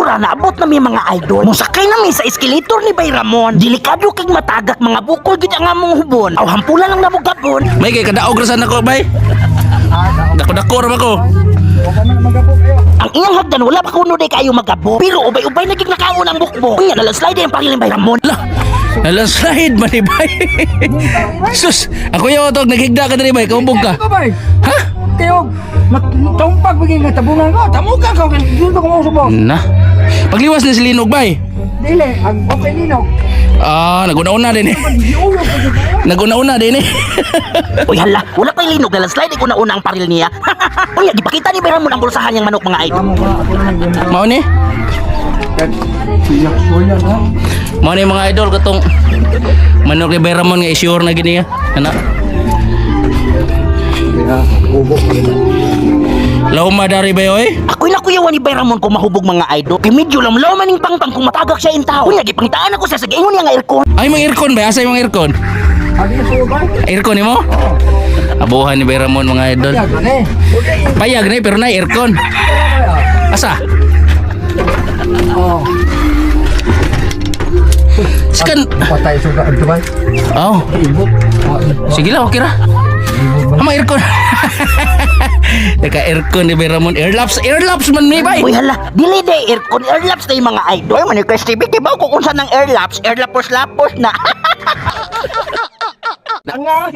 ra, naabot na mi, mga idol. Musakay na mi sa escalator ni Bay Ramon. Delikado kag matagak, mga bukol gid ang among hubon. Aw hampula lang namo gabon. May kay kadaog ra sana ko, bay. Dako-dako ra ba ko? Ang iyang hagdan wala pa kuno day kayo magabo. Pero ubay-ubay na gid nakaon ang bukbok. Unya na slide ang parilin Bay Ramon. Lah, nalandslide man ni bay. Sus, ako yaw to naghigda ka diri, bay, kaumbog ka. Bay. Ha? Kayo, matumpag bigay nga tabungan ko. Tamukan ko, dito ko mo subong. Na. Pagliwas ni si Linog, bay. Dili, ang okay ninog. Ah, naguna-una din eh. Giulog ko dito. Naguna-una din eh. Uy hala, wala pa linog, na slide ko na una ang paril niya. Unya gipakita ni Bay Ramon ang bulsahan niyang manok, mga idol. Tamo ka, ako na nang Mao ni? Siyak soya na. Mao ni, mga idol, katong manok ni Bay Ramon nga isure na gini ya. Ana. Kaya, ubok ko na. Lauma dari bay oy. Ako'y nakuyawan ni Bay Ramon kung mahubog, mga idol. Kay medyo lamlaw man ning pangpang kung matagak siya in tao. Unya gipangitaan ako siya sa giingon niya nga aircon. Ay, mga aircon bay, asa yung mga aircon? Ano yung subay? Aircon nimo? Abuhan ni Bay Ramon, mga idol. Kaya, gani. Payag na eh, pero na aircon. Asa? Oh. Sikan. Patay suga ang tubay. Oh, Ibok. sige lang, okay ra. Ama aircon. Naka aircon ni Bay Ramon. Airlaps, airlaps man ni bay. Uy hala, dili day aircon, airlaps na yung mga idol. Man Chris TV, di ba kung unsa ng airlaps, airlapos-lapos na. Ang nga.